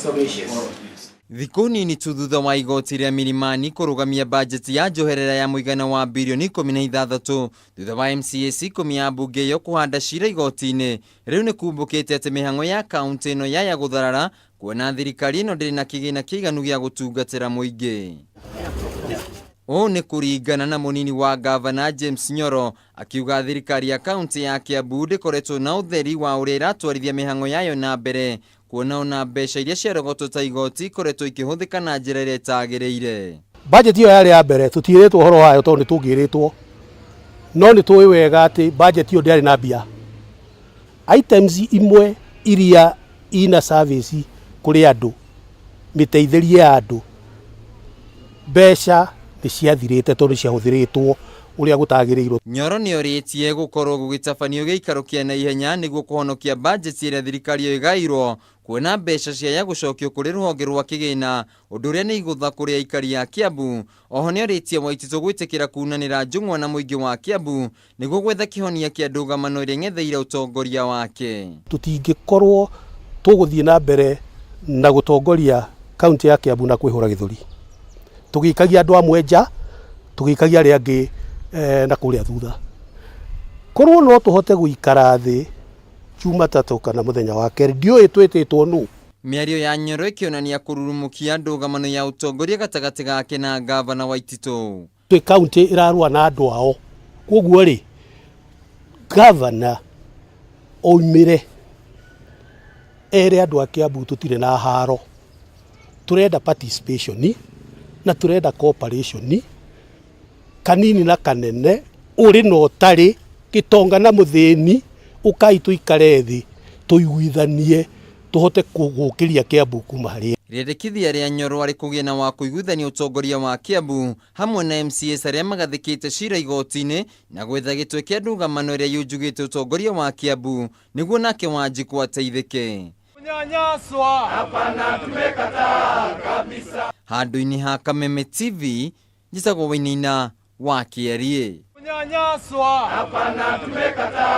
Submissions. Thikũ nini tu thutha wa igoti rĩa Milimani kũrũgamia bajeti ya njoherera ya mũigana wa birioni 16 thutha wa MCAs 10 a mbunge ĩyo kũhanda cira igoti-inĩ, rĩu nĩ kumbũkĩte atĩ mĩhang'o ya kaũntĩ ĩno yaya gũtharara kuona thirikari ĩno ndĩrĩ na kĩgĩna kĩiganu gĩa gũtungatĩra mũingĩ. Ũũ nĩ kũringana na mũnini wa gavana James Nyoro akiuga thirikari ya kaũntĩ ya Kiambu ndĩkoretwo na ũtheri wa ũrĩa ĩratwarithia mĩhang'o yayo na mbere kuona ona mbeca iria ciarogotwo ta igoti ikoretwo ikĩhũthĩka na njĩra ĩrĩa ĩtagĩrĩire. Budget ĩyo yarĩ ya mbere tũtiĩrĩtwo ũhoro wayo tondũ nĩ tũngĩrĩtwo, no nĩ tũĩ wega atĩ budget ĩyo ndĩarĩ na mbia. Items imwe iria ina service kũrĩ andũ, mĩteithĩrie ya andũ, mbeca nĩ ciathirĩte tondũ ciahũthĩrĩtwo ũrĩa gũtagĩrĩirwo. Nyoro nĩ orĩtie gũkorwo gũgĩtabanio gĩikaro kĩa naihenya nĩguo kũhonokia bajeti ĩrĩa thirikari ĩyo ĩgairwo kuona mbeca ciaya gũcokio kũrĩ rũhonge rwa kĩgĩna ũndũ ũrĩa nĩ igũtha kũrĩ aikari a Kiambu. Oho nĩ orĩtie Waititũ gwĩtĩkĩra kunanĩra njũng'wa na mũingĩ wa Kiambu nĩguo gwetha kĩhonia kĩa ndũgamano ĩrĩa ĩng'etheire ũtongoria wake. Tũtingĩkorwo tũgũthiĩ na mbere na gũtongoria kaunti ya Kiambu na kwĩhũra gĩthũri, tũgĩikagia andũ amwe nja, tũgĩikagia arĩa angĩ na kũrĩa thutha. Korwo no tũhote gũikara thĩ Jumatatũ kana mũthenya wa kerĩ, ndiũĩ twĩtĩtwo nũ. Mĩario ya Nyoro ĩkĩonania kũrurumũkia ndũgamano ya ũtongoria gatagatĩ gake na gavana Waititũ. Twĩ kaunti ĩrarũa na andũ ao, koguo rĩ gavana oimĩre ere andũ a Kiambu tũtirĩ na haro, tũrenda participation na tũrenda cooperation kanini na kanene, ũrĩ na ũtarĩ, gĩtonga na mũthĩni, ũkai tũikare thĩ tũiguithanie tũhote gũkĩria Kiambu kuma harĩ. Rĩendekithia rĩa Nyoro arĩ kũgĩa na wa kũiguithania ũtongoria wa Kiambu hamwe na MCAs arĩa magathĩkĩte cira igoti-inĩ na gwetha gĩtwe kĩa ndũgamano ĩrĩa yunjugĩte ũtongoria wa Kiambu nĩguo nake Wanjikũ ateithĩke. Kunyanyaswa hapana, tumekataa kabisa. Handũ-inĩ ha Kameme TV njĩtagwo Wainaina wa Kĩeriĩ. Kunyanyaswa hapana, tumekataa.